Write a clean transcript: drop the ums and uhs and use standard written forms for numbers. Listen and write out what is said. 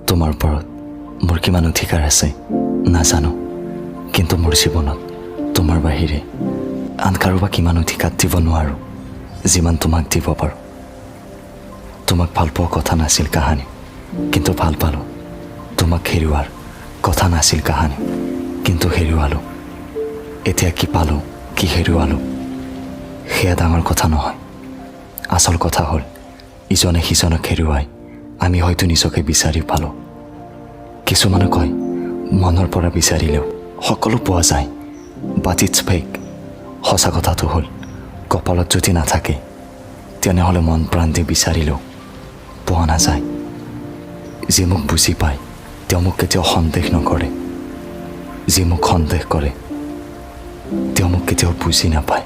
তোমাৰ ওপৰত মোৰ কিমান অধিকাৰ আছে নাজানো, কিন্তু মোৰ জীৱনত তোমাৰ বাহিৰে আন কাৰোবাক কিমান অধিকাৰ দিব নোৱাৰোঁ যিমান তোমাক দিব পাৰোঁ। তোমাক ভাল পোৱা কথা নাছিল কাহানি, কিন্তু ভাল পালোঁ। তোমাক হেৰুৱাৰ কথা নাছিল কাহানি, কিন্তু হেৰুৱালোঁ। এতিয়া কি পালোঁ, কি হেৰুৱালোঁ, সেয়া ডাঙৰ কথা নহয়। আচল কথা হ'ল, ইজনে সিজনক হেৰুৱাই আমি হয়তো নিজকে বিচাৰি পালোঁ। কিছুমানে কয়, মনৰ পৰা বিচাৰিলেও সকলো পোৱা যায়, but it's fake. সঁচা কথাটো হ'ল, কপালত যদি নাথাকে, তেনেহ'লে মন প্ৰাণ দি বিচাৰিলেও পোৱা নাযায়। যি মোক বুজি পায়, তেওঁ মোক কেতিয়াও সন্দেহ নকৰে। যি মোক সন্দেহ কৰে, তেওঁ মোক কেতিয়াও বুজি নাপায়।